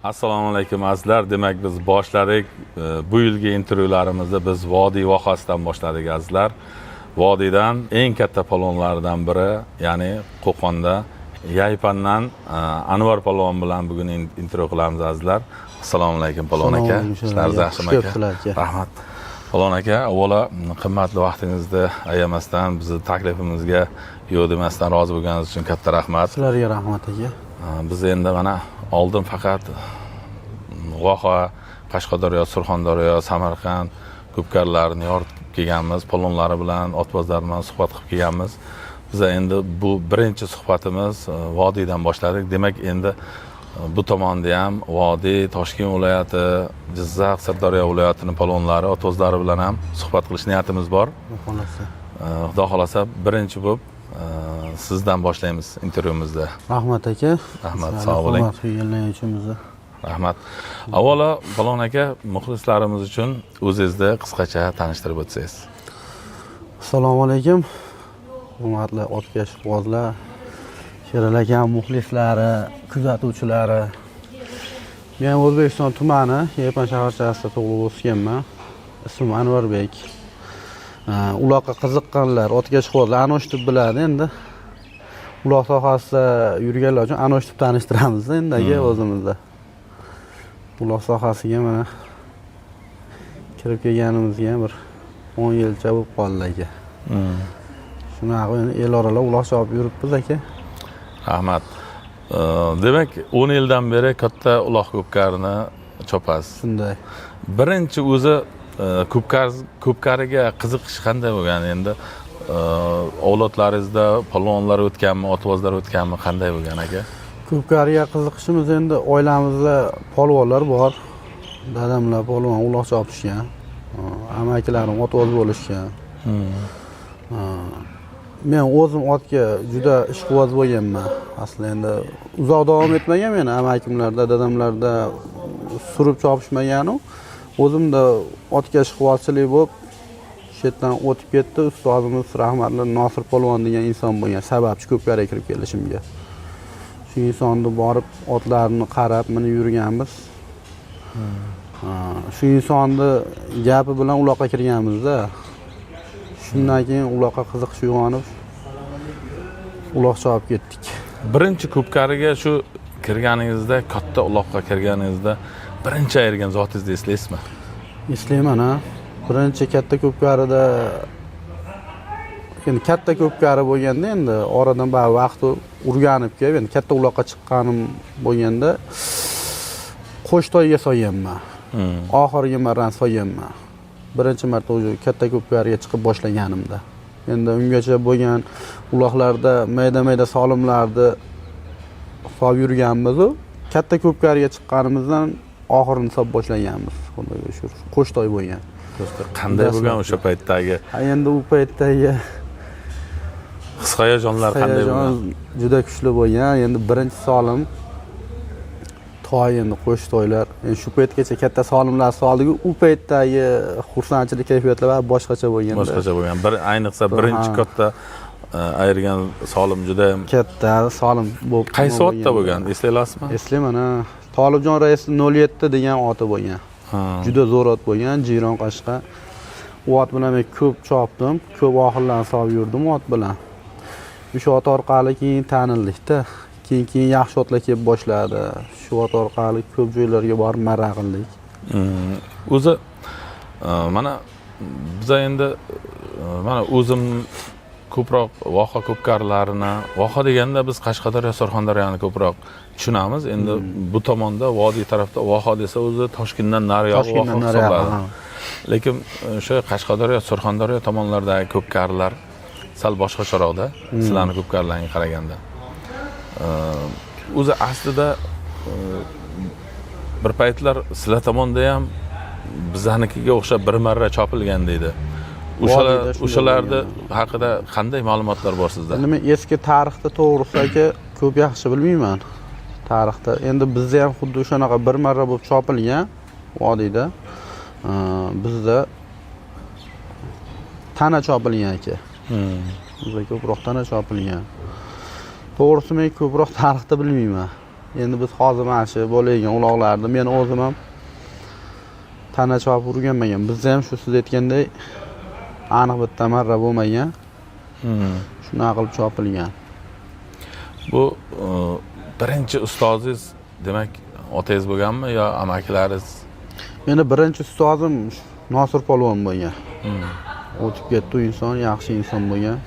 Assalomu alaykum, azizlar. Demak, biz boshladik. Bu yilgi intervyularimizni biz vodiy vohasidan boshladik, azizlar. Vodiydan eng katta polvonlardan biri, ya'ni Qo'qonda Yaypandan Anvar polvon bilan bugun intervyu qilamiz, azizlar. Assalomu alaykum, polvon aka. Assalomu alaykum. Ishlaringiz yaxshimi, Xush aka? kelibsizlar, aka. Rahmat. Polvon aka, avvalo qimmatli vaqtingizni ayamasdan bizni taklifimizga yo'q demasdan rozi bo'lganingiz uchun katta rahmat. Sizlarga rahmat, aka. Biz endi mana oldin faqat Voha, Qashqadaryo, Surxondaryo, Samarqand ko'pkarilarini yoritib kelganmiz, polvonlari bilan, otbozlari bilan suhbat qilib kelganmiz. Biz endi bu birinchi suhbatimiz vodiydan boshladik. Demak, endi bu tomonda ham vodiy, Toshkent viloyati, Jizzax, Sirdaryo viloyatini polvonlari, otbozlari bilan ham suhbat qilish niyatimiz bor. Xudo xohlasa. Xudo xohlasa, birinchi bo'lib sizdan boshlaymiz intervyumizni. Rahmat, aka. Rahmat, Sizlarni sog' bo'ling. hurmat qilganlaring uchun bizni. Rahmat. Avvalo, polvon aka, muxlislarimiz uchun o'zingizni qisqacha tanishtirib o'tsangiz. Assalomu alaykum. Hurmatli otga ishqibozlar, Sherali aka muxlislari, kuzatuvchilari. Men O'zbekiston tumani, Yaypan shaharchasida tug'ilib o'sganman. Ismim Anvarbek. Uloqqa qiziqqanlar, otga ishqibozlar Anosh deb biladi endi. Uloq sohasida yurganlar uchun Anosh deb tanishtiramiz endi, aka, o'zimizni. Uloq sohasiga mana kirib kelganimizga ham bir 10 yilcha bo'lib qoldi, aka. Shunaqa endi el oralab uloq chopib yuribmiz, aka. Rahmat. Demak, 10 yildan beri katta uloq ko'pkarini chopasiz. Shunday. Birinchi o'zi ko'pkariga qiziqish qanday bo'lgan endi? Avlodlaringizda polvonlar o'tganmi, otvozlar o'tganmi, qanday bo'lgan, aka? Ko'pkariga qiziqishimiz endi oilamizda polvonlar bor. Dadamlar polvon, uloq chopishgan. Amakilarim otvoz bo'lishgan. Men o'zim otga juda ishqiboz bo'lganman. Asli endi uzoq davom etmagan, meni amakimlarda, dadamlarda surib chopishmaganu. O'zimda otga ishqibozchilik bo'lib, shu yerdan o'tib ketdi. Ustozimiz rahmatli Nosir polvon degan inson bo'lgan, sababchi ko'pkariga kirib kelishimga. Shu insonni borib otlarini qarab minib yurganmiz. Shu insonni gapi bilan uloqqa kirganmizda. Shundan keyin uloqqa qiziqish uyg'onib, uloq chopib ketdik. Birinchi ko'pkariga shu kirganingizda, katta uloqqa kirganingizda birinchi ayirgan zotingizni eslaysizmi? Eslayman, ha. Birinchi katta ko'pkarida, endi katta ko'pkari bo'lganda, endi oradan bari vaqt o'rganib kelib, endi katta uloqqa chiqqanim bo'lganda qo'shtoyga solganman. Oxirgi marrani solganman. Birinchi marta уже katta ko'pkariga chiqib boshlaganimda. Endi ungacha bo'lgan uloqlarda mayda mayda solimlarni solib yurganmiz u. Katta ko'pkariga chiqqanimizdan oxirini solib boshlaganmiz. Xudoga shukur. Qo'shtoy bo'lgan. Qanday bo'lgan o'sha paytdagi Ha, endi u paytdagi his hayajonlar qanday hayajon bo'lgan? juda kuchli bo'lgan. Endi birinchi solim toy, endi qo'sh toylar. Endi shu paytgacha katta solimlar soldik. U paytdagi xursandchilik kayfiyatlar baribir boshqacha bo'lgan. Boshqacha bo'lgan. Bir ayniqsa birinchi katta ayirgan solim juda ham Katta solim bo'lib Qaysi otda bo'lgan, eslay olasizmi? Eslayman, ha. Tolibjon rais 07 degan oti bo'lgan. Juda zo'r ot bo'lgan, jiyron qashqa. U ot bilan men ko'p chopdim, ko'p oxirlarni solib yurdim u ot bilan. O'sha ot orqali keyin tanildikda. Keyin yaxshi otlar kelib boshladi. Shu ot orqali ko'p joylarga borib marra qildik. O'zi mana biza endi mana o'zim ko'proq voha ko'pkarilarini, voha deganda biz Qashqadaryo, Surxondaryoni ko'proq tushunamiz. Endi bu tomonda, vodiy tarafda voha desa, o'zi Toshkentdan nariyog'i Toshkentdan voha nariyog'i, hisoblanadi. Lekin o'sha Qashqadaryo, Surxondaryo tomonlaridagi ko'pkarilar sal boshqacharoqda sizlarni ko'pkarilarga qaraganda. O'zi aslida bir paytlar sizlar tomonda ham bizanikiga o'xshab bir marra chopilgan deydi. O'shalar Vodiyda shunday o'shalarni bo'lgan. haqida qanday ma'lumotlar bor sizda? Endi men eski tarixda, to'g'risi, aka, ko'p yaxshi bilmayman. Tarixda endi bizda ham xuddi o'shanaqa bir marra bo'lib chopilgan vodiyda. Bizda tana chopilgan, aka. Bizda ko'proq tana chopilgan. To'g'risi, men ko'proq tarixda bilmayman. Endi biz hozir mana shu bo'lgan uloqlarni men o'zim ham tana chopib o'rganmagan. Bizda ham shu siz aytganday aniq bitta marra bo'lmagan. Shunaqa qilib chopilgan. Bu birinchi ustozingiz demak otangiz bo'lganmi yo amakilaringiz? Meni birinchi ustozim Nosir polvon bo'lgan. O'tib ketdi u inson, yaxshi inson bo'lgan.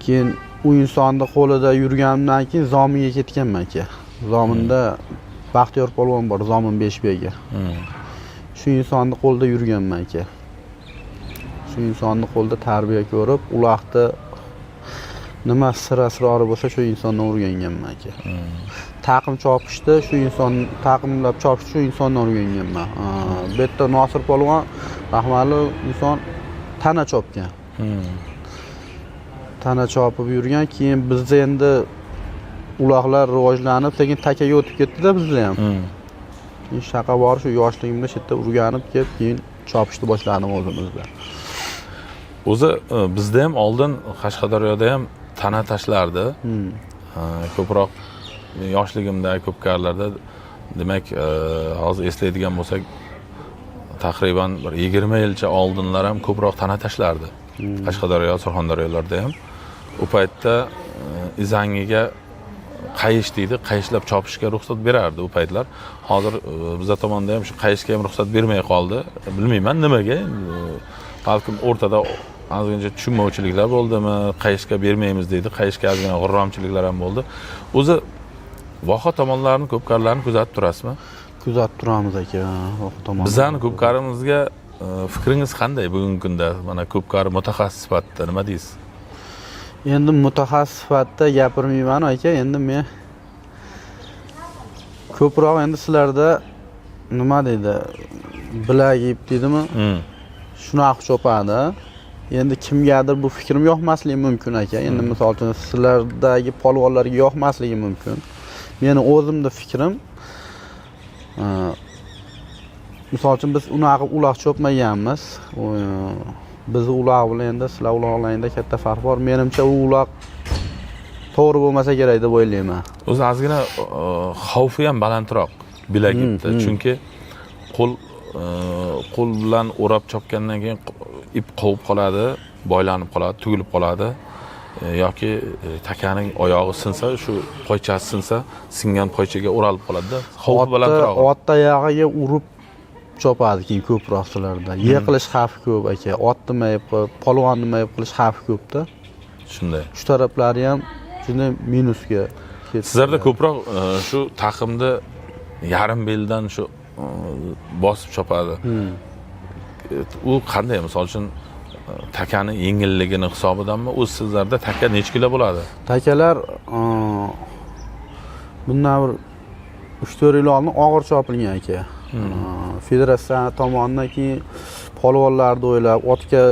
Keyin u insonni qo'lida yurganimdan keyin Zominga ketganman aka. Zominda Baxtiyor polvon bor, Zomin Beshbegi. Shu insonni qo'lida yurganman aka. Shu insonni qo'lida tarbiya ko'rib, uloqni nima sir asrori bo'lsa shu insondan o'rganganman aka. Taqim chopishni shu inson, taqimlab chopishni shu insondan o'rganganman. Bu yerda Nosir polvon rahmatli inson tana chopgan. Tana chopib yurgan. Keyin bizda endi uloqlar rivojlanib, sekin takaga o'tib ketdi-da bizda ham. Keyin shaqa borib shu yoshligimda shu yerda o'rganib kelib, keyin chopishni boshladim o'zimizda. O'zi bizda ham oldin Qashqadaryoda ham tana tashlardi. Ko'proq yoshligimda ko'pkarlarda, demak, hozir eslaydigan bo'lsak, taqriban bir 20 yilcha oldinlar ham ko'proq tana tashlardi. Qashqadaryo, Surxondaryolarda ham. U paytda izangiga qayish deydi, qayishlab chopishga ruxsat berardi u paytlar. Hozir biza tomonda ham shu qayishga ham ruxsat bermay qoldi. Bilmayman nimaga. Balkim o'rtada ozgincha tushunmovchiliklar bo'ldimi, qayishga bermaymiz deydi. Qayishga ozgina g'irromchiliklar ham bo'ldi. O'zi voha tomonlarini, ko'pkarlarni kuzatib turasizmi? Kuzatib turamiz aka, voha tomonni. Bizani ko'pkarimizga fikringiz qanday bugungi kunda? Mana ko'pkari mutaxassis sifatida nima deysiz? Endi mutaxassis sifatida gapirmayman aka, endi men ko'proq endi sizlarda nima deydi, bilak ip deydimi? Shunaqa chopadi. Endi kimgadir bu fikrim yoqmasligi mumkin aka. Endi misol uchun sizlardagi polvonlarga yoqmasligi mumkin. Meni o'zimni fikrim, misol uchun biz unaqa uloq chopmaganmiz. Bizni uloq bilan endi sizlar uloqlaringda katta farq bor. Menimcha u uloq to'g'ri bo'lmasa kerak deb o'ylayman. O'zi ozgina xavfi ham balandroq bilak ipda. Chunki qo'l bilan o'rab chopgandan keyin ip qovib qoladi, boylanib qoladi, tugilib qoladi. Yoki takaning oyog'i sinsa, shu poychasi sinsa, singan poychaga o'ralib qoladida. Xavfi balandroq. Ot oyog'iga urib chopadi keyin ko'proq sizlarda. Yiqilish xavfi ko'p aka. Otni mayib qilib, polvonni mayib qilish xavfi ko'pda. Shunday. Shu taraflari ham juda minusga ketdi. Sizlarda ko'proq shu taqimni yarim beldan shu bosib chopadi. U qanday, misol uchun takani yengilligini hisobidanmi? O'zi sizlarda taka necha kilo bo'ladi? Takalar bundan bir 3-4 yil oldin og'ir chopilgan aka. Federatsiya tomonidan keyin polvonlarni o'ylab, otga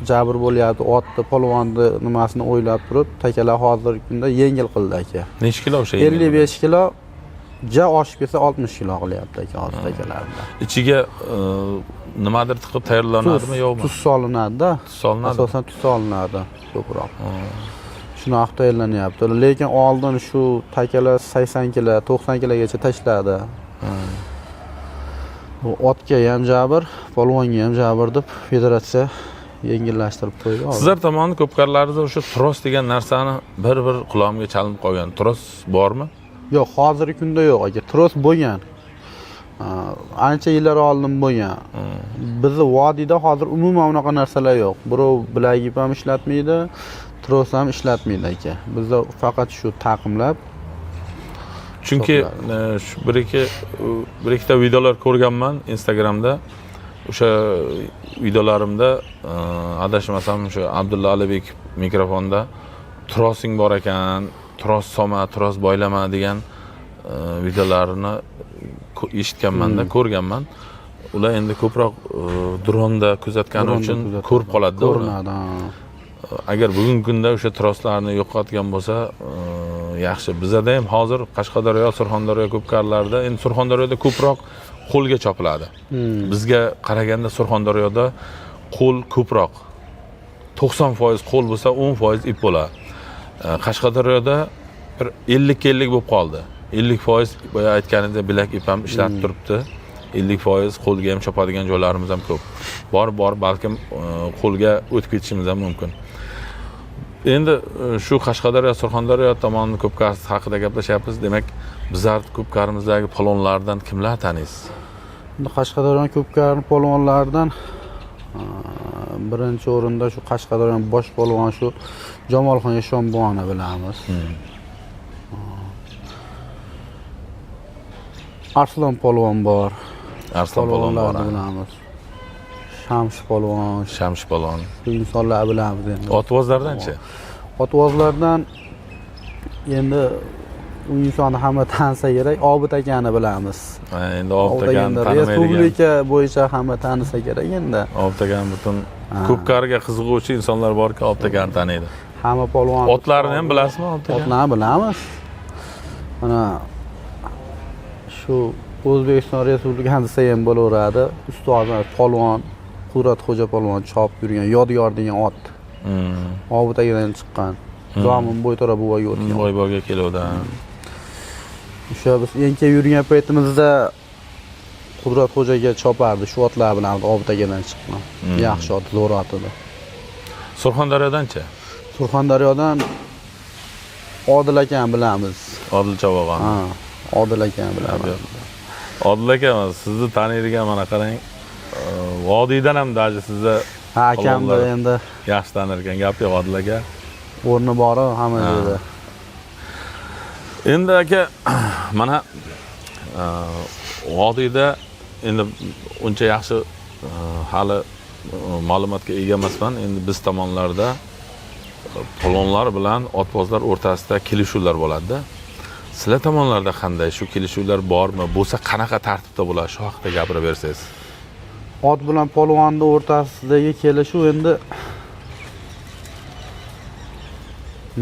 jabr bo'lyapti, otni, polvonni nimasini o'ylab turib, takalar hozirgi kunda yengil qildi aka. Necha kilo o'sha yengil? 55 kilo, ja oshib ketsa 60 kilo qilyapti aka hozir takalarni. Ichiga nimadir tiqib tayyorlanadimi, yo'qmi? Tuz solinadi-da. Tuz solinadi. Asosan tuz solinadi ko'proq. Shunaqa tayyorlanyapti. Lekin oldin shu takalar 80 kilo, 90 kilogacha tashladi. Bu otga ham jabr, polvonga ham jabr deb federatsiya yengillashtirib qo'ydi. Sizlar tomonni ko'pkarlaringizda o'sha tros degan narsani bir qulog'imga chalinib qolgan. Tros bormi? Yo'q, hozirgi kunda yo'q aka. Tros bo'lgan. Ancha yillar oldin bo'lgan. Bizni vodiyda hozir umuman unaqa narsalar yo'q. Birov bilak ip ham ishlatmaydi, tros ham ishlatmaydi aka. Bizda faqat shu taqimlab. Chunki shu bir ikkita videolar ko'rganman Instagramda. O'sha videolarimda adashmasam o'sha Abdulla Alibek mikrofonda trosing bor ekan, tros solma, tros boylama degan videolarini eshitganmanda, ko'rganman. Ular endi ko'proq dronda kuzatgani uchun ko'rib qoladi-da. Ko'rinadi. Agar bugungi kunda o'sha troslarni yo'qotgan bo'lsa, yaxshi. Bizada ham hozir Qashqadaryo, Surxondaryo ko'pkarlarda, endi Surxondaryoda ko'proq qo'lga chopiladi. Bizga qaraganda Surxondaryoda qo'l ko'proq. 90% qo'l bo'lsa, 10% ip bo'ladi. Qashqadaryoda bir 50-50 bo'lib qoldi. 50% boya aytganingdek bilak ip ham ishlatib turibdi. 50% qo'lga ham chopadigan joylarimiz ham ko'p. Borib borib balkim qo'lga o'tib ketishimiz ham mumkin. Endi shu Qashqadaryo, Surxondaryo tomonni ko'pkarisi haqida gaplashyapmiz. Demak, bizlar ko'pkarimizdagi polvonlardan kimlar taniysiz? Endi Qashqadaryo ko'pkari polvonlaridan birinchi o'rinda shu Qashqadaryo bosh polvon shu Jamolxon Eshonbuvani bilamiz. Arslon polvon bor. Arslon polvon bor. Polvonlarni bilamiz. Shamsi polvon, Shamsi polvon. shu insonlarni bilamiz endi. Otvozlardanchi? Otvozlardan endi u insonni hamma tanisa kerak, Obid akani bilamiz. Ha, endi Obid akani endi tanimaydigan. Respublika bo'yicha hamma tanisa kerak endi. Obid akani butun ko'pkariga qiziquvchi insonlar borki, Obid akani taniydi. Hamma polvon. Otlarini ham bilasizmi Obid akani? Otlarni bilamiz. Mana shu O'zbekiston Respublikasi desa ham bo'laveradi. Ustozimiz polvon Qudrat Xo'ja polvon chopib yurgan Yodgor degan ot. Obid akadan chiqqan. Zomin Bo'yto'ra buvaga o'tgan. Boyboga keluvdi. O'sha biz enka yurgan paytimizda Qudrat Xo'jaga chopardi shu otlar bilan, Obid akadan chiqqan. Yaxshi ot, zo'r ot edi. Surxondaryodanchi? Surxondaryodan Odil akani bilamiz. Odil Chavog'on. Ha, Odil akani bilamiz. Odil aka, sizni taniydigan mana qarang, vodiydan ham даже sizni Ha, akamni polvonlar endi yaxshi tanir ekan, gap yo'q Odil aka. o'rni bor hamma yerda. Endi aka, mana vodiyda endi uncha yaxshi hali ma'lumotga ega emasman. Endi biz tomonlarda polvonlar bilan otbozlar o'rtasida kelishuvlar bo'ladi-da. Sizlar tomonlarda qanday shu kelishuvlar bormi? Bo'lsa qanaqa tartibda bo'ladi? Shu haqida gapirib bersangiz. Ot bilan polvonni o'rtasidagi kelishuv endi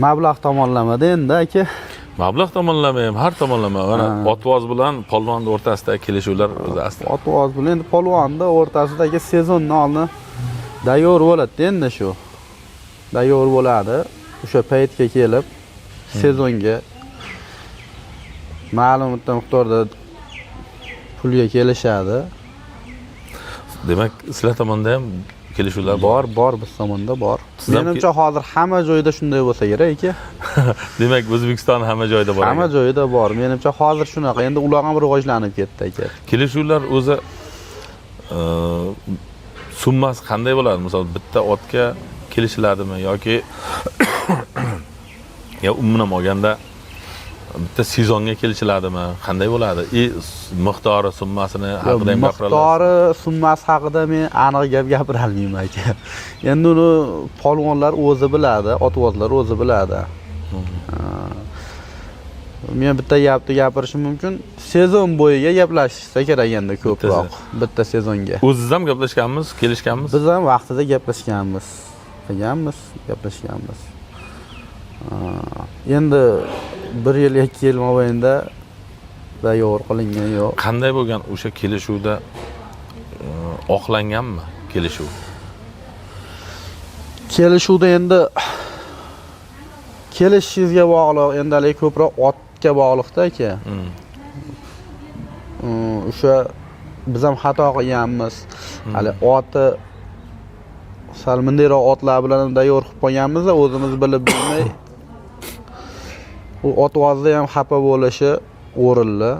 mablag' tomonlamada endi aka. Mablag' tomonlama ham, har tomonlama. Mana otvoz bilan polvonni o'rtasidagi kelishuvlar o'zi asli. Otvoz bilan endi polvonni o'rtasidagi sezonni oldin dayor bo'ladi endi shu. Dayor bo'ladi. O'sha paytga kelib sezonga ma'lum miqdorda pulga kelishadi. Demak, sizlar tomonda ham kelishuvlar bor. Bor, bor, biz tomonda bor. Siz ham Menimcha hozir hamma joyda shunday bo'lsa kerak aka. Demak, O'zbekiston hamma joyda bor. Hamma joyda bor. Menimcha hozir shunaqa. Endi ular ham rivojlanib ketdi aka. Kelishuvlar o'zi summasi qanday bo'ladi? Misol bitta otga kelishiladimi yoki ya umuman olganda bitta sezonga kelishiladimi? Qanday bo'ladi? Miqdori, summasini haqida ham gapira olasiz. Miqdori, summasi haqida men aniq gap gapira olmayman aka. Endi uni polvonlar o'zi biladi, otvozlar o'zi biladi. Men bitta gapni gapirishim mumkin. Sezon bo'yiga gaplashishsa kerak endi ko'proq. Bitta sezonga. O'zingiz ham gaplashganmiz, kelishganmiz. Biz ham vaqtida gaplashganmiz. Qilganmiz, gaplashganmiz. Endi 1 yil, 2 yil mobaynida dayor qilingan yo'q. Qanday bo'lgan o'sha kelishuvda oqlanganmi kelishuv? Kelishuvda endi kelishingizga bog'liq, endi haligi ko'proq otga bog'liqda aka. O'sha biz ham xato qilganmiz. Hali oti sal bundayroq otlar bilan dayor qilib qo'yganmiz, o'zimiz bilib bilmay. U otvozda ham xafa bo'lishi o'rinli.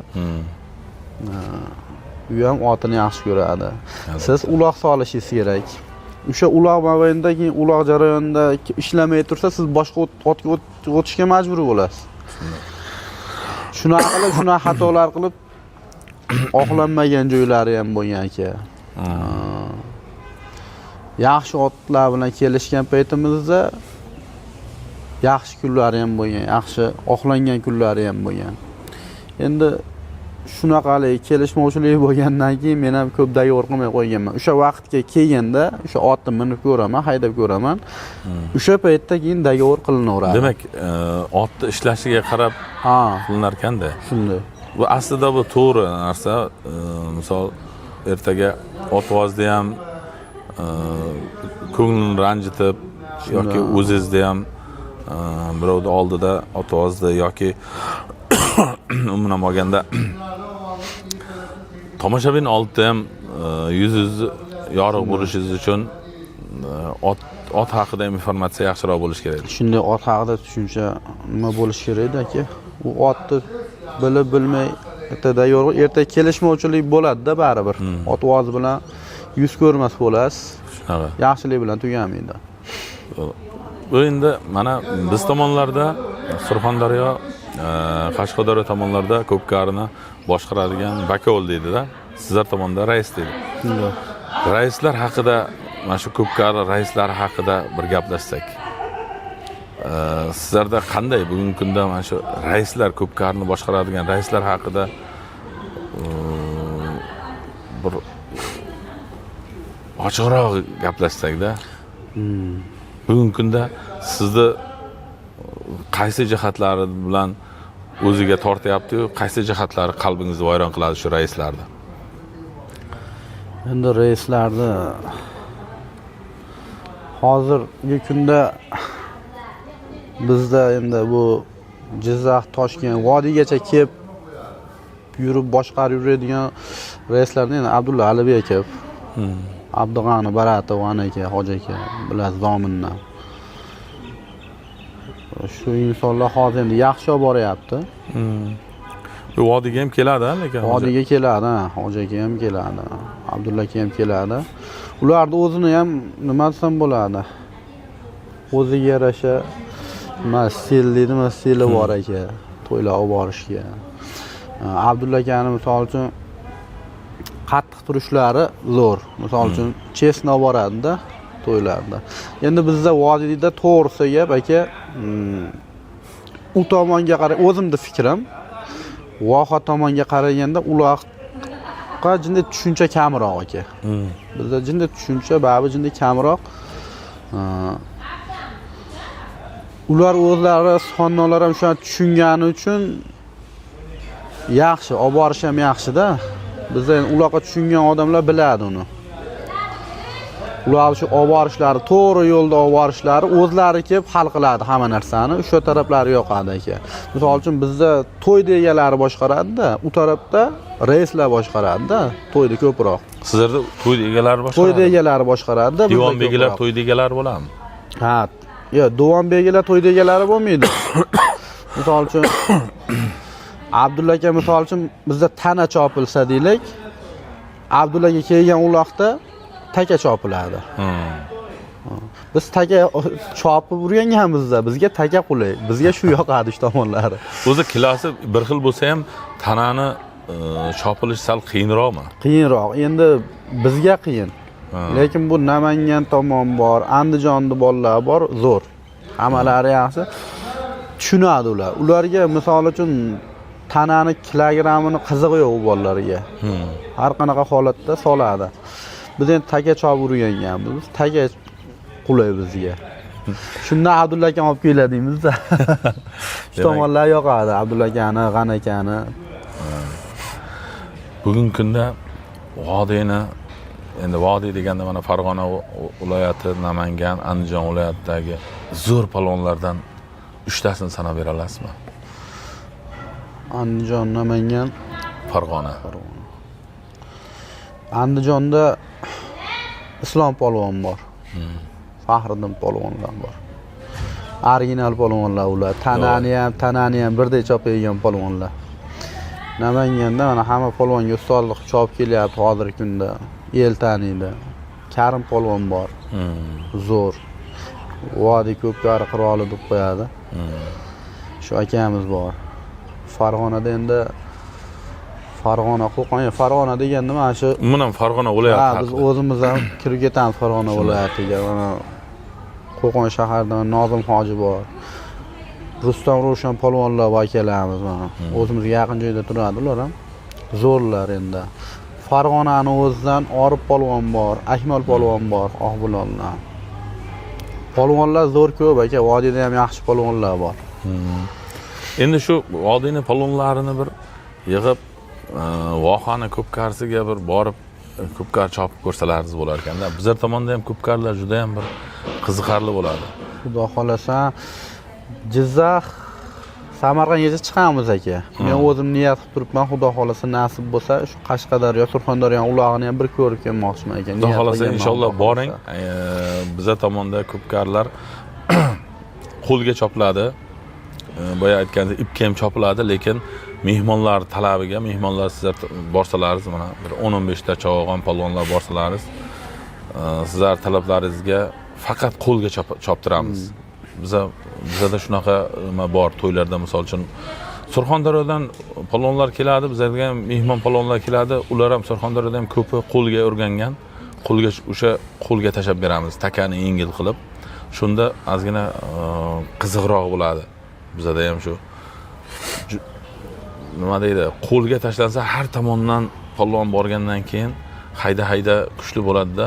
U ham otini yaxshi ko'radi. Siz uloq solishingiz kerak. O'sha uloq mobaynida keyin uloq jarayonida ishlamay tursa, siz boshqa otga o'tishga majbur bo'lasiz. Shunaqa qilib, shunaqa xatolar qilib oqlanmagan joylari ham bo'lgan aka. Yaxshi otlar bilan kelishgan paytimizda yaxshi kunlari ham bo'lgan, yaxshi oqlangan kunlari ham bo'lgan. Endi shunaqalik kelishmovchilik bo'lgandan keyin men ham ko'p dayor qilmay qo'yganman. O'sha vaqtga kelganda o'sha otni minib ko'raman, haydab ko'raman. O'sha paytda keyin dayor qilinaveradi. Demak, otni ishlashiga qarab qilinar ekanda. Shunday. Bu aslida bu to'g'ri narsa. Misol ertaga otvozda ham ko'nglini ranjitib yoki o'zingizda ham birovni oldida otvozda yoki Umuman olganda tomoshabin oldida ham yuzingiz yorug' bo'lishingiz uchun ot haqida ham informatsiya yaxshiroq bo'lishi kerak. Shunday ot haqida tushuncha nima bo'lishi kerakda aka. U otni bilib bilmay ertada yo'q, erta kelishmovchilik bo'ladi-da baribir. Ot ovozi bilan yuz ko'rmas bo'lasiz. Shunaqa. Yaxshilik bilan tugamaydi. Bu endi mana biz tomonlarda Surxondaryo, Qashqadaryo tomonlarda ko'pkarini boshqaradigan bakovul deydida, sizlar tomonda rais deydi. Shunday. Raislar haqida, mana shu ko'pkari raislari haqida bir gaplashsak. Sizlarda qanday bugungi kunda mana shu raislar, ko'pkarini boshqaradigan raislar haqida bir ochiqroq gaplashsakda. Bugungi kunda sizni qaysi jihatlari bilan o'ziga tortyapti-yu, qaysi jihatlari qalbingizni vayron qiladi shu raislarni? Endi reyslarni hozirgi kunda bizda endi bu Jizzax, Toshkent, vodiygacha kelib yurib boshqarib yuradigan reyslarni endi Abdulla Alibekov, Abdug'ani Baratov, ana aka, Hoji aka bilasiz, Zomindan. Shu insonlar hozir endi yaxshi olib boryapti. Bu vodiyga ham keladi, lekin Vodiyga keladi, ha, Hoji aka ham keladi, Abdulla aka ham keladi. Ularni o'zini ham nima desam bo'ladi? O'ziga yarasha nima stil deydimi, stili bor aka, to'ylar olib borishga. Abdulla akani misol uchun qattiq turishlari zo'r. Misol uchun честно olib boradida to'ylarda. Endi bizda vodiyda to'g'risi gap aka, u tomonga qarab o'zimni fikrim, voha tomonga qaraganda uloqqa jinday tushuncha kamroq aka. Bizda jinday tushuncha baribir jinday kamroq. Ular o'zlari suxandonlar ham shuni tushungani uchun yaxshi, olib borish ham yaxshida. Bizda endi uloqqa tushungan odamlar biladi uni. Ular shu olib borishlari, to'g'ri yo'lda olib borishlari, o'zlari kelib hal qiladi hamma narsani. O'sha taraflari yoqadi aka. Misol uchun bizda to'yda egalari boshqaradida, u tarafda reyslar boshqaradida, to'yda ko'proq. Sizlarda to'yda egalari boshqaradi? To'yda egalari boshqaradida, bizda Devonbegilar ko'proq. to'yda egalari bo'ladimi? Ha, yo'q, devonbegilar to'yda egalari bo'lmaydi. Misol uchun Abdulla aka, misol uchun bizda tana chopilsa deylik, Abdulla aka kelgan uloqda taka chopiladi. Biz taka chopib o'rganganmizda, bizga taka qulay, bizga shu yoqadi shu tomonlari. O'zi kilosi bir xil bo'lsa ham tanani chopilishi sal qiyinroqmi? Qiyinroq. Endi bizga qiyin. Lekin bu Namangan tomon bor, Andijonni bolalar bor, zo'r. Hammalari yaxshi. Tushunadi ular. Ularga misol uchun tanani kilogrammini qizig'i yo'q u bolalarga. Har qanaqa holatda soladi. Biz endi taka chopib o'rganganmiz. Taka qulay bizga. Shunda Abdulla akam olib keladi deymizda. Shu tomonlar yoqadi Abdulla akani, G'ani akani. Bugungi kunda vodiyni, endi vodiy deganda mana Farg'ona viloyati, Namangan, Andijon viloyatidagi zo'r palonlardan uchtasini sanab bera olasizmi? Andijon, Namangan, Farg'ona. Andijonda Islom polvon bor. Faxriddin polvonlar bor. Original polvonlar ular. Tanani ham birdek chopadigan polvonlar. Namanganda mana hamma polvonga ustozlik qilib chopib kelyapti hozirgi kunda. El taniydi. Karim polvon bor. Zo'r. Vodiy ko'pkari qiroli deb qo'yadi. Shu akamiz bor. Farg'onada endi Farg'ona, Qo'qon, Farg'ona deganda mana shu Umuman Farg'ona viloyati Ha, biz haqida. o'zimiz ham kirib ketamiz Farg'ona viloyatiga. Mana Qo'qon shaharida Nozim hoji bor. Rustam Ravshan polvonlar bor akalarimiz mana. O'zimizga yaqin joyda turadi ular ham. Zo'rlar endi. Farg'onani o'zidan Orif polvon bor, Akmal polvon bor, Oqbulondan. Polvonlar zo'r ko'p aka, vodiyda ham yaxshi polvonlar bor. Endi shu vodiyni polvonlarini bir yig'ib, vohani ko'pkarisiga bir borib ko'pkar chopib ko'rsalaringiz bo'lar ekanda. Bizlar tomonda ham ko'pkarlar juda ham bir qiziqarli bo'ladi. Xudo xohlasa Jizzax, Samarqandgacha chiqamiz aka. Men o'zim niyat qilib turibman, xudo xohlasa nasib bo'lsa, shu Qashqadaryo, Surxondaryo ulog'ini ham bir ko'rib kelmoqchiman aka. Xudo Niyat xohlasa qilganman, inshaalloh xudo boring. xohlasa. Biza tomonda ko'pkarlar qo'lga chopiladi. Boya aytgandek ipga ham chopiladi, lekin mehmonlar talabiga, mehmonlar sizlar borsalaringiz, mana bir 10-15 ta chovg'on polvonlar borsalaringiz, sizlar talablaringizga faqat qo'lga choptiramiz. Bizada shunaqa nima bor to'ylarda, misol uchun Surxondaryodan polvonlar keladi, bizlarga ham mehmon polvonlar keladi. Ular ham Surxondaryoda ham ko'pi qo'lga o'rgangan. Qo'lga o'sha qo'lga tashlab beramiz, takani yengil qilib. Shunda ozgina qiziqroq bo'ladi. Bizada ham shu nima deydi, qo'lga tashlansa har tomondan polvon borgandan keyin hayda hayda kuchli bo'ladida,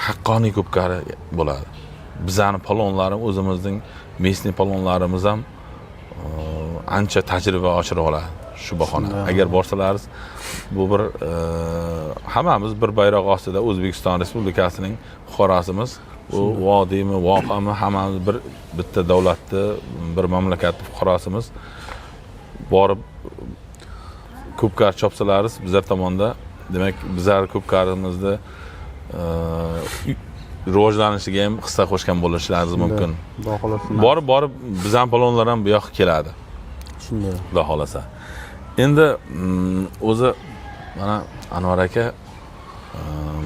haqqoniy ko'pkari bo'ladi. Bizani polvonlarim, o'zimizning местный polvonlarimiz ham ancha tajriba oshira oladi shu bahona. Agar borsalaringiz, bu bir hammamiz bir bayroq ostida O'zbekiston Respublikasining fuqarosimiz. Bu vodiymi, vohami, hammamiz bir bitta davlatni, bir mamlakatni fuqarosimiz. Borib ko'pkar chopsalaringiz bizlar tomonda, demak, bizlar ko'pkarimizni rivojlanishiga ham hissa qo'shgan bo'lishlaringiz mumkin. Xudo xohlasa. Borib borib bizani polvonlar ham bu yoqqa keladi. Shunday. Xudo xohlasa. Endi o'zi mana Anvar aka,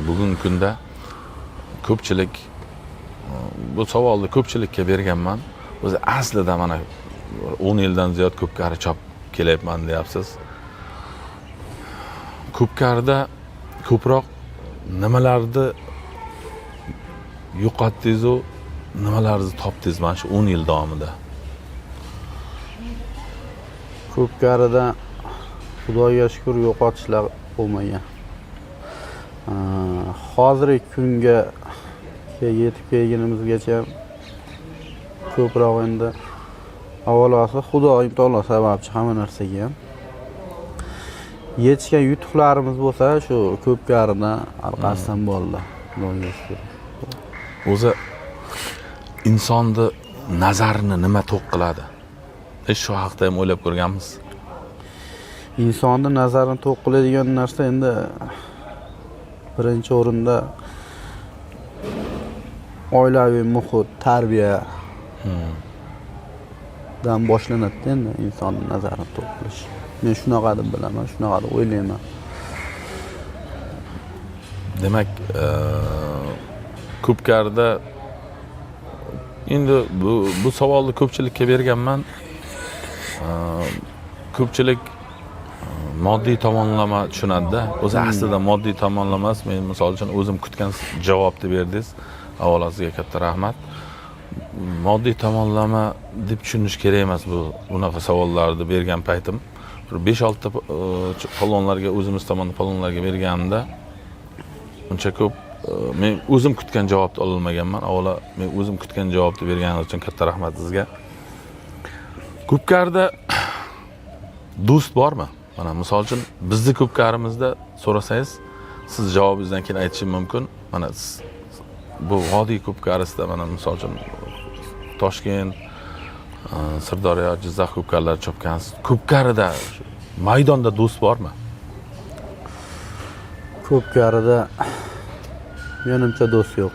bugungi kunda ko'pchilik bu savolni ko'pchilikka berganman. O'zi aslida mana 10 yildan ziyod ko'pkari chopib kelyapman deyapsiz. Ko'pkarida ko'proq nimalarni yo'qotdingizu, nimalarni topdingiz mana shu 10 yil davomida? Ko'pkarida Xudoga shukur, yo'qotishlar bo'lmagan. Hozirgi kunga yetib kelgunimizgacha ko'proq endi avvalosi Xudoyim taolo sababchi hamma narsaga ham. Yetishgan yutuqlarimiz bo'lsa, shu ko'pkaridan orqasidan bo'ldi. Xudoga shukur. O'zi insonni nazarini nima to'q qiladi? Hech shu haqda ham o'ylab ko'rganmiz? Insonni nazarini to'q qiladigan narsa endi birinchi o'rinda oilaviy muhit, tarbiyadan boshlanadi endi insonni nazarini to'q qilish. Men shunaqa deb bilaman, shunaqa deb o'ylayman. Demak, ko'pkarida endi bu savolni ko'pchilikka berganman. Ko'pchilik moddiy tomonlama tushunadi-da. O'zi aslida moddiy tomonlama emas. Men misol uchun o'zim kutgan javobni berdingiz. Avvalo sizga katta rahmat. Moddiy tomonlama deb tushunish kerak emas bu bunaqa savollarni bergan paytim. Bir 5-6 ta polvonlarga, o'zimiz tomondan polvonlarga berganimda uncha ko'p men o'zim kutgan javobni ololmaganman. Avvalo men o'zim kutgan javobni berganingiz uchun katta rahmat sizga. Ko'pkarida do'st bormi? Mana misol uchun bizni ko'pkarimizda so'rasangiz, siz javobingizdan keyin aytishim mumkin. Mana siz, bu vodiy ko'pkarisida mana misol uchun Toshkent, Sirdaryo, Jizzax ko'pkarlari chopgansiz. Ko'pkarida maydonda do'st bormi? Ko'pkarida menimcha do'st yo'q.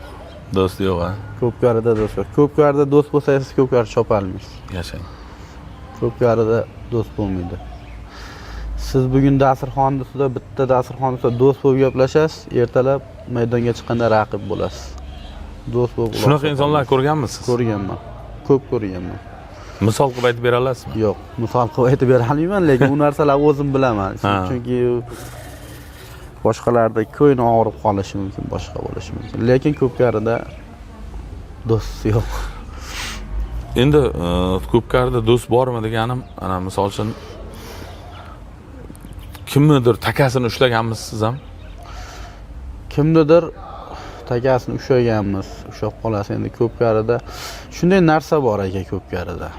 Do'st yo'q, ha? Ko'pkarida do'st yo'q. Ko'pkarida do'st bo'lsa, siz ko'pkari chopolmaysiz. Yashang. Ko'pkarida do'st bo'lmaydi. Siz bugun dasturxon ustida, bitta dasturxon ustida do'st bo'lib gaplashasiz, ertalab maydonga chiqqanda raqib bo'lasiz. Do'st bo'lib uloq Shunaqa insonlar chopolmaysiz. ko'rganmisiz? Ko'rganman. Ko'p ko'rganman. Misol qilib aytib bera olasizmi? Yo'q, misol qilib aytib bera olmayman, lekin u narsalarni o'zim bilaman. Chunki boshqalarda ko'ngli og'rib qolishi mumkin, boshqa bo'lishi mumkin. Lekin ko'pkarida do'st yo'q. Endi ko'pkarida do'st bormi deganim, ana misol uchun kimnidir takasini ushlaganmisiz siz ham? Kimnidir takasini ushlaganmiz, ushlab qolasiz. Endi ko'pkarida shunday narsa bor aka, ko'pkarida.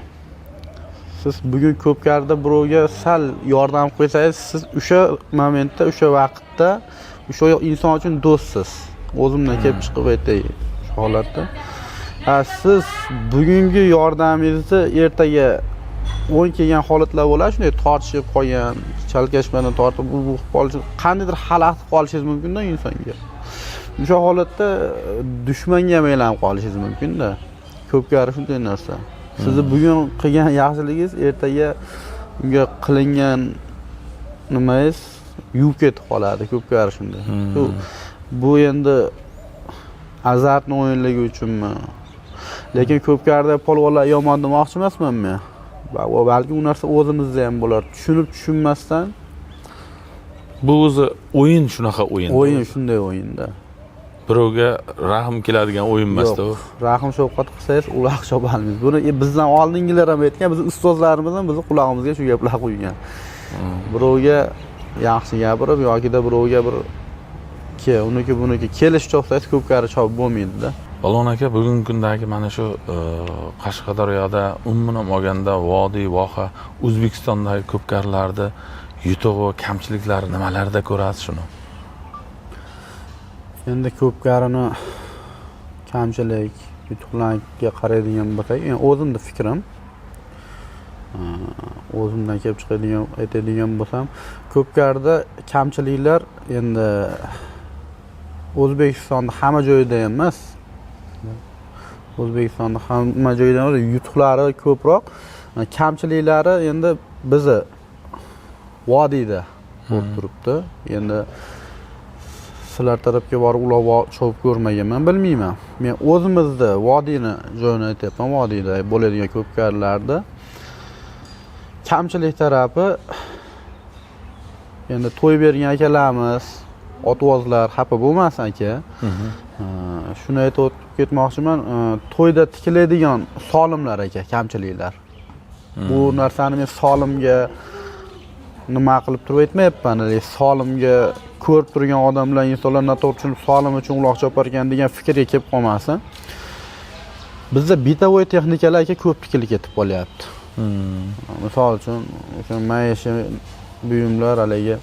Siz bugun ko'pkarida birovga sal yordam qo'ysangiz, siz o'sha momentda, o'sha vaqtda o'sha inson uchun do'stsiz. O'zimdan kelib chiqib aytay shu holatda. Ha, siz bugungi yordamingizni ertaga O'yin kelgan holatlar bo'ladi, shunday tortishib qolgan, chalkashmadan tortib u bu qilib qolishi, qandaydir xalaqit qolishingiz mumkin-da insonga. O'sha holatda dushmanga ham aylanib qolishingiz mumkin-da. Ko'pkari shunday narsa. Sizni bugun qilgan yaxshiligingiz ertaga unga qilingan nimangiz yuvib ketib qoladi, ko'pkari shunday. Bu endi azartni o'yinligi uchunmi? Lekin ko'pkarida polvonlar yomon demoqchi emasman men. Balki u narsa o'zimizda ham bo'lar. Tushunib tushunmasdan Bu o'zi o'yin, shunaqa o'yin. O'yin shunday o'yinda. Birovga rahm keladigan o'yin emasda u. Yo'q, rahm shafqat qilsangiz uloq chopolmaysiz. Buni bizdan oldingilar ham aytgan, bizni ustozlarimiz ham bizni qulog'imizga shu gaplar quygan. Birovga yaxshi gapirib yokida birovga bir ke, uniki buniki kelish chopsangiz ko'pkari chopib bo'lmaydi-da. Polvon aka, bugungi kundagi mana shu Qashqadaryoda umuman olganda vodiy, voha, O'zbekistondagi ko'pkarilarni yutug'i, kamchiliklari nimalarda ko'rasiz shuni? Endi ko'pkarini kamchilik, yutuqlarga qaraydigan bo'lsak, endi o'zimni fikrim, o'zimdan kelib chiqadigan aytadigan bo'lsam, ko'pkarida kamchiliklar endi O'zbekistonda hamma joyda emas. O'zbekistonda hamma joyda emas, yutuqlari ko'proq, kamchiliklari endi bizni vodiyda bo'lib turibdi. Endi sizlar tarafga borib uloq chopib ko'rmaganman, bilmayman. Men o'zimizni vodiyni joyini aytyapman, vodiyda bo'ladigan ko'pkarilarda kamchilik tarafi endi to'y bergan akalarimiz, otvozlar xafa bo'lmasin aka. Shuni aytib o'tib ketmoqchiman, to'yda tikiladigan solimlar aka, kamchiliklar. Bu narsani men solimga nima qilib turib aytmayapman, haligi solimga ko'rib turgan odamlar, insonlar noto'g'ri tushunib solim uchun uloq chopar ekan degan fikrga kelib qolmasin. Bizda bitovoy texnikalar aka ko'p tikilib ketib qolyapti. Misol uchun, o'sha maishiy buyumlar haligi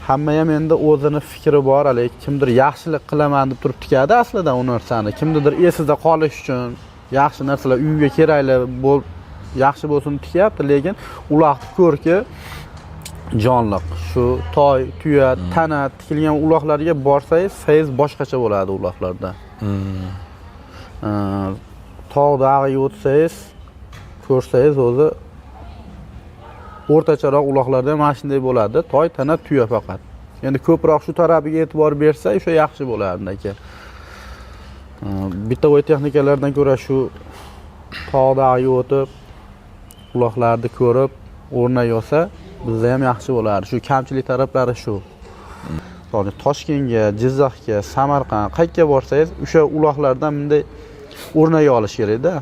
hamma ham endi o'zini fikri bor, haligi kimdir yaxshilik qilaman deb turib tikadi aslida u narsani. Kimnidir esida qolish uchun yaxshi narsalar uyga kerakli bo'lib, yaxshi bo'lsin tikyapti, lekin uloqni ko'rki jonliq. Shu toy, tuya, tana tikilgan uloqlarga borsangiz, fayz boshqacha bo'ladi uloqlarda. Tog' dag'iga o'tsangiz, ko'rsangiz o'zi o'rtacharoq uloqlarda mana shunday bo'ladi. Toy, tana, tuya faqat. Endi ko'proq shu tarafiga e'tibor bersa, o'sha yaxshi bo'lardi aka. Bitovoy texnikalardan ko'ra shu tog' dag'iga o'tib, uloqlarni ko'rib, o'rnak olsa, bizda ham yaxshi bo'lardi. Shu kamchilik taraflari shu. Misol Toshkentga, Jizzaxga, Samarqand qayerga borsangiz, o'sha uloqlardan bunday o'rnak olish kerakda.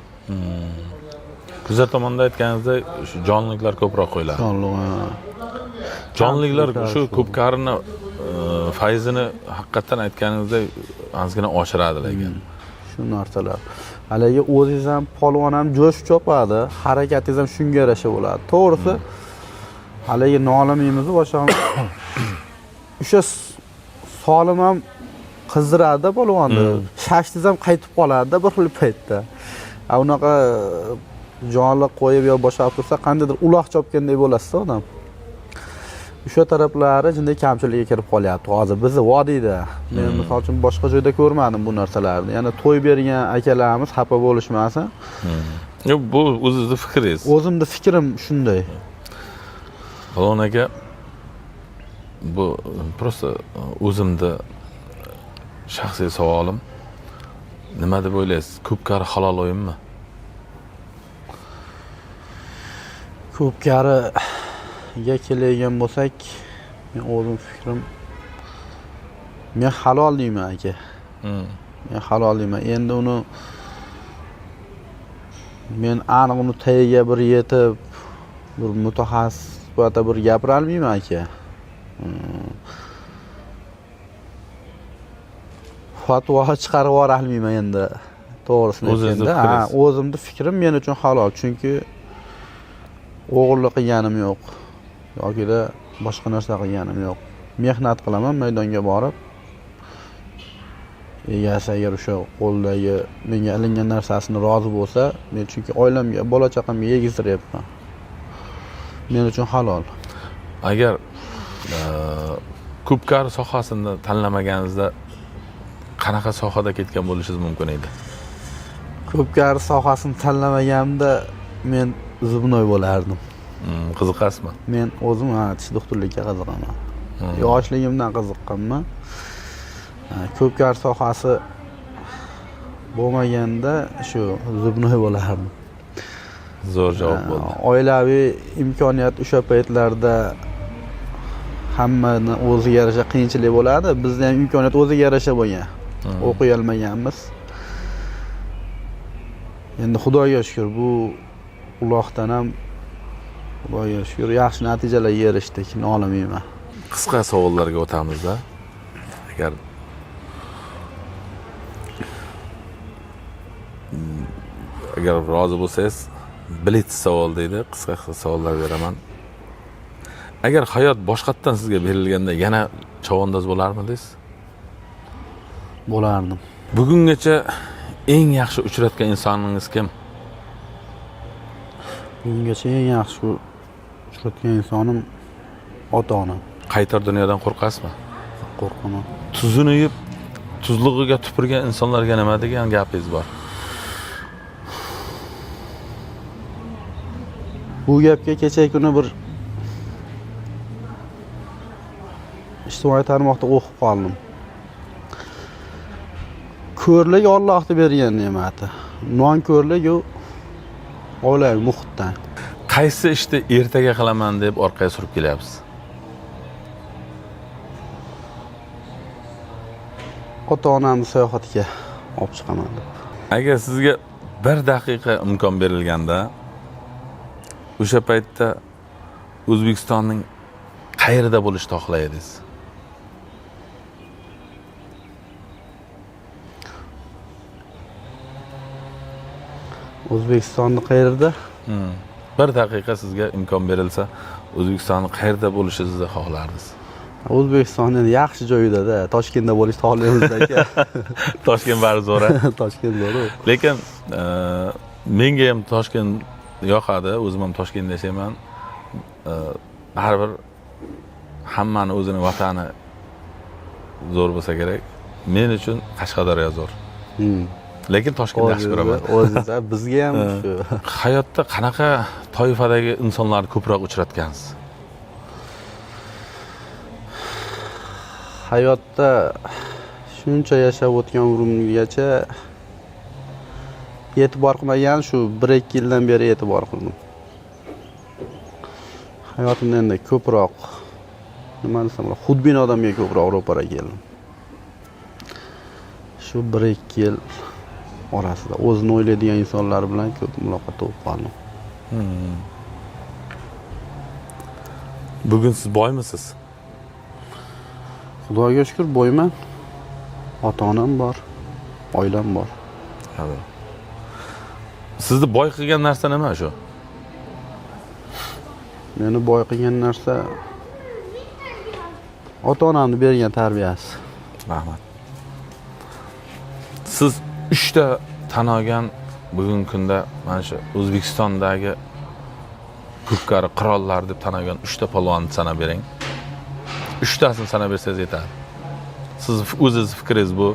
Bizlar tomonda aytganingizdek, shu jonliqlar ko'proq qo'yiladi. Jonliq. Jonliqlar Kamchiliklar shu shu. ko'pkarini fayzini haqiqatdan aytganingizdek ozgina oshiradi lekin. Shu narsalar. Haligi o'zingiz ham polvon ham jo'shib chopadi, harakatingiz ham shunga yarasha bo'ladi. To'g'risi, haligi nolimaymiz boshqa. O'sha solim ham qizdiradi polvonni. Shashtingiz ham qaytib qoladi bir xil paytda. A unaqa jonliq qo'yib yo boshqa qilib tursa, qandaydir uloq chopgandek bo'lasiz odam. O'sha taraflari jinday kamchilikka kirib qolyapti hozir bizni vodiyda. Men misol uchun boshqa joyda ko'rmadim bu narsalarni. Ya'ni to'y bergan akalarimiz xafa bo'lishmasin. Yo'q, bu o'zingizni fikringiz. O'zimni fikrim shunday. Polvon aka, bu просто o'zimni shaxsiy savolim. Nima deb o'ylaysiz? Ko'pkari halol o'yinmi? Ko'pkariga keladigan bo'lsak, men o'zim fikrim, men halol deyman aka. Men halol deyman. Endi uni men aniq uni tagiga bir yetib, bir mutaxassis sifatida bir gapira olmayman aka. Fatvo chiqarib yubora olmayman endi. To'g'risini O'zingizni aytganda, ha, fikringiz. O'zimni fikrim men uchun halol, chunki o'g'irlik qilganim yo'q yokida boshqa narsa qilganim yo'q. Mehnat qilaman maydonga borib. Egasi agar o'sha qo'ldagi menga ilingan narsasini rozi bo'lsa, men chunki oilamga, bola chaqamga yegizdiryapman. Men uchun halol. Agar ko'pkari sohasini tanlamaganingizda qanaqa sohada ketgan bo'lishingiz mumkin edi? Ko'pkari sohasini tanlamaganimda men зубной bo'lardim. Qiziqasizmi? Men o'zim tish doktorlikka qiziqaman. Yoshligimdan qiziqqanman. Ko'pkari sohasi bo'lmaganda shu зубной bo'lardim. Zo'r javob bo'ldi. Oilaviy imkoniyat o'sha paytlarda hammani o'ziga yarasha qiyinchilik bo'ladi. Bizda ham imkoniyat o'ziga yarasha bo'lgan. O'qiy olmaganmiz. Endi Xudoga shukr, bu uloqdan ham Xudoga shukr yaxshi natijalarga erishdik, nolimayman. Qisqa savollarga o'tamizda. Agar agar rozi bo'lsangiz, blitz savol deydi, qisqa qisqa savollar beraman. Agar hayot boshqatdan sizga berilganda yana chavandoz bo'larmidingiz? Bo'lardim. Bugungacha eng yaxshi uchratgan insoningiz kim? Bugungacha eng yaxshi uchratgan insonim ota-onam. Qaytar dunyodan qo'rqasizmi? Qo'rqaman. Tuzini yeb, tuzlig'iga tupurgan insonlarga nima degan gapingiz bor? Bu gapga kecha kuni bir ijtimoiy tarmoqda o'qib qoldim. Ko'rlik Allohning bergan ne'mati. Nonko'rlik u oilaviy muhitdan. Qaysi ishni ertaga qilaman deb orqaga surib kelyapsiz? Ota-onamni sayohatga olib chiqaman deb. Agar sizga bir daqiqa imkon berilganda, o'sha paytda O'zbekistonning qayerida bo'lishni xohlar edingiz? O'zbekistonni qayerida? Bir daqiqa sizga imkon berilsa, O'zbekistonni qayerda bo'lishingizni xohlardingiz? O'zbekiston endi yaxshi joyida-da, Toshkentda bo'lishni xohlaymiz aka. Toshkent bari zo'r. Toshkent zo'r. Lekin menga ham Toshkent yoqadi, o'zim ham Toshkentda yashayman. Baribir hammani o'zini vatani zo'r bo'lsa kerak. Men uchun Qashqadaryo zo'r. Lekin Toshkentni yaxshi ko'raman. O'zingiz bizga ham shu. Hayotda qanaqa toifadagi insonlarni ko'proq uchratgansiz? Hayotda shuncha yashab o'tgan umrimgacha e'tibor qilmagan, shu 1-2 yildan beri e'tibor qildim. Hayotimda endi ko'proq nima desam bo'ladi, xudbin odamga ko'proq ro'para keldim. Shu 1-2 yil orasida o'zini o'ylaydigan insonlar bilan ko'p muloqotda bo'lib qoldim. Bugun siz boymisiz? Xudoga shukr, boyman. Ota-onam bor, oilam bor. Sizni boy qilgan narsa nima shu? Meni boy qilgan narsa ota-onamni bergan tarbiyasi. Rahmat. Siz 3 ta tan olgan bugungi kunda mana shu O'zbekistondagi ko'pkari qirollar deb tan olgan 3 ta polvonni sanab bering. 3 tasini sanab bersangiz yetadi. Siz o'zingiz fikringiz bu.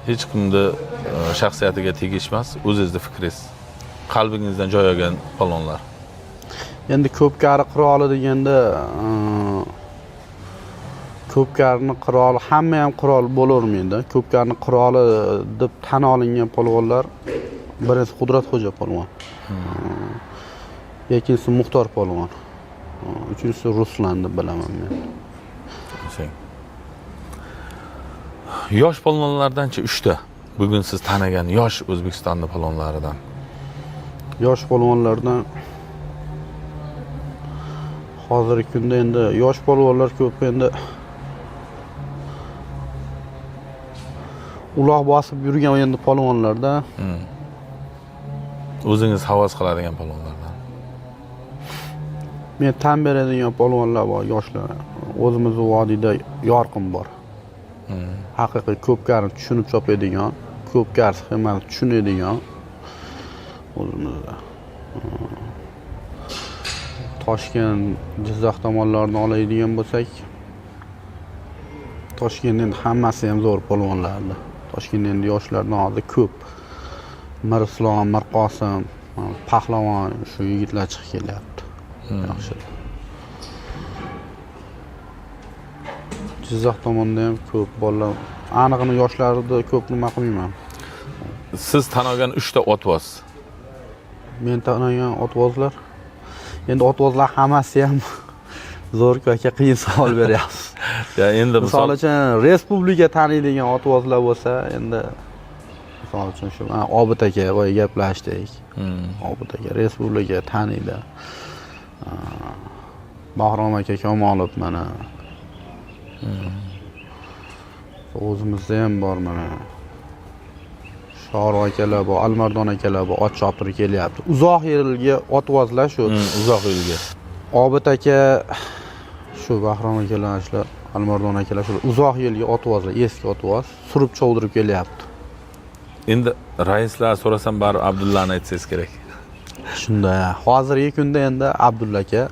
Hech kimni shaxsiyatiga tegish emas, o'zingizni fikringiz. Qalbingizdan joy olgan polvonlar. Endi ko'pkari qiroli deganda, ko'pkarini qiroli, hamma ham qirol bo'lavermaydi. Ko'pkarini qiroli deb tan olingan polvonlar birinchisi Qudratxo'ja polvon. Ikkinchisi Muxtor polvon. Uchinchisi Ruslan deb bilaman men. Yosh polvonlardanchi 3 ta bugun siz tanigan yosh O'zbekistonning polvonlaridan. Yosh polvonlardan hozirgi kunda endi yosh polvonlar ko'p, endi uloq bosib yurgan endi polvonlarda. O'zingiz havas qiladigan polvonlardan. Men tan beradigan polvonlar bor, yoshlar. O'zimiz vodiyda Yorqin bor. Haqiqiy ko'pkarini tushunib chopadigan, ko'pkari sxemani tushunadigan o'zimizda. Toshkent, Jizzax tomonlarini oladigan bo'lsak, Toshkentda endi hammasi ham zo'r polvonlardi. Toshkentda endi yoshlardan hozir ko'p. Mirislom, Mirqosim, Pahlavon, shu yigitlar chiqib kelyapti. Yaxshi. Jizzax tomonda ham ko'p bolalar. Anig'ini yoshlarida ko'p nima qilmayman. Siz tan olgan 3 ta otvoz. Men tanigan otvozlar. Endi otvozlar hammasi ham zo'r-ku aka, qiyin savol beryapsiz. Ya endi Misol uchun respublika taniydigan otvozlar bo'lsa, endi misol uchun shu mana Obid aka boya gaplashdik. Obid aka respublika taniydi. Bahrom aka Kamolov mana. O'zimizda ham bor mana. Shohruh akalar bor, Almardon akalar bor, ot choptirib kelyapti. Uzoq yilga otvozlar shu. Uzoq yilga. Obid aka, shu Bahrom akalar, shular, Almardon akalar shular uzoq yilga otvozlar, eski otvoz surib chovdirib kelyapti. Endi raislar so'rasam baribir Abdullani aytsangiz kerak. Shunday. Hozirgi kunda endi Abdulla aka,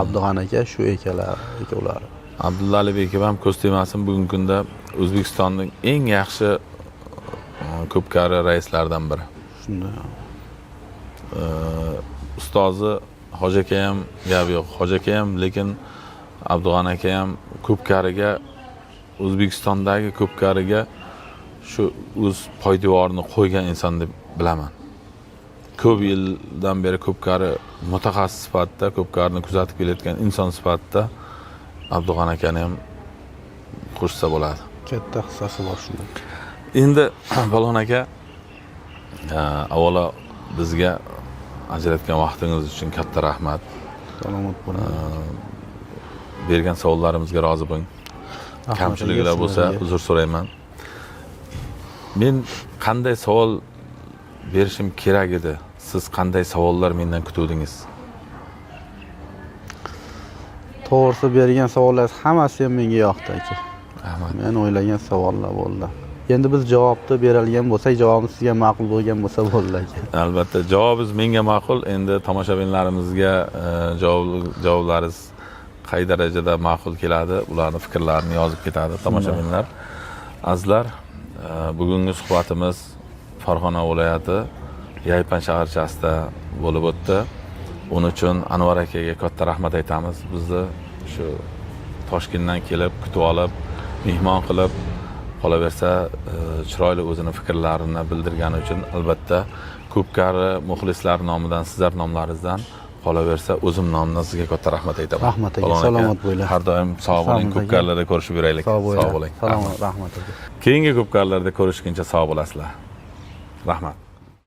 Abdug'ani aka shu akalar, ikkovlari. Abdulla Alibekov ham ko'z tegmasin, bugungi kunda O'zbekistonning eng yaxshi ko'pkari raislaridan biri. Shunday. Ustozi Hoji aka ham gap yo'q. Hoji aka ham, lekin Abdug'ani aka ham ko'pkariga, O'zbekistondagi ko'pkariga shu o'z poydevorini qo'ygan inson deb bilaman. Ko'p yildan beri ko'pkari mutaxassis sifatida, ko'pkarini kuzatib kelayotgan inson sifatida Abdug'ani akani ham qo'shsa bo'ladi. Katta hissasi bor shunda. Endi Polvon aka, avvalo bizga ajratgan vaqtingiz uchun katta rahmat. Salomat bo'ling. Bergan savollarimizga rozi bo'ling. Rahmat Kamchiliklar aka, bo'lsa sizlarga. uzr so'rayman. Men qanday savol berishim kerak edi? Siz qanday savollar mendan kutuvdingiz? To'g'risi bergan savollar hammasi ham menga yoqdi aka. Rahmat. Men o'ylagan savollar bo'ldi. Endi biz javobni beralgan bo'lsak, javobimiz sizga ma'qul bo'lgan bo'lsa bo'ldi aka. Albatta, javobingiz menga ma'qul. Endi tomoshabinlarimizga javoblaringiz qay darajada ma'qul keladi, ularning fikrlarini yozib ketadi tomoshabinlar. Azizlar, bugungi suhbatimiz Farg'ona viloyati Yaypan shaharchasida bo'lib o'tdi. Uning uchun Anvar akaga katta rahmat aytamiz. Bizni shu Toshkentdan kelib, kutib olib, mehmon qilib, qolaversa chiroyli o'zini fikrlarini bildirgani uchun albatta ko'pkari muxlislar nomidan, sizlar nomlaringizdan, qolaversa o'zim nomimdan sizga katta rahmat aytaman. Rahmat aka, Polvon aka, salomat bo'linglar. Har doim sog' bo'ling, Salomat aka. ko'pkarilarda ko'rishib yuraylik. Sog' bo'ling. Sog' bo'ling. Salomat, rahmat aka. Keyingi ko'pkarilarda ko'rishguncha sog' bo'lasizlar. Rahmat.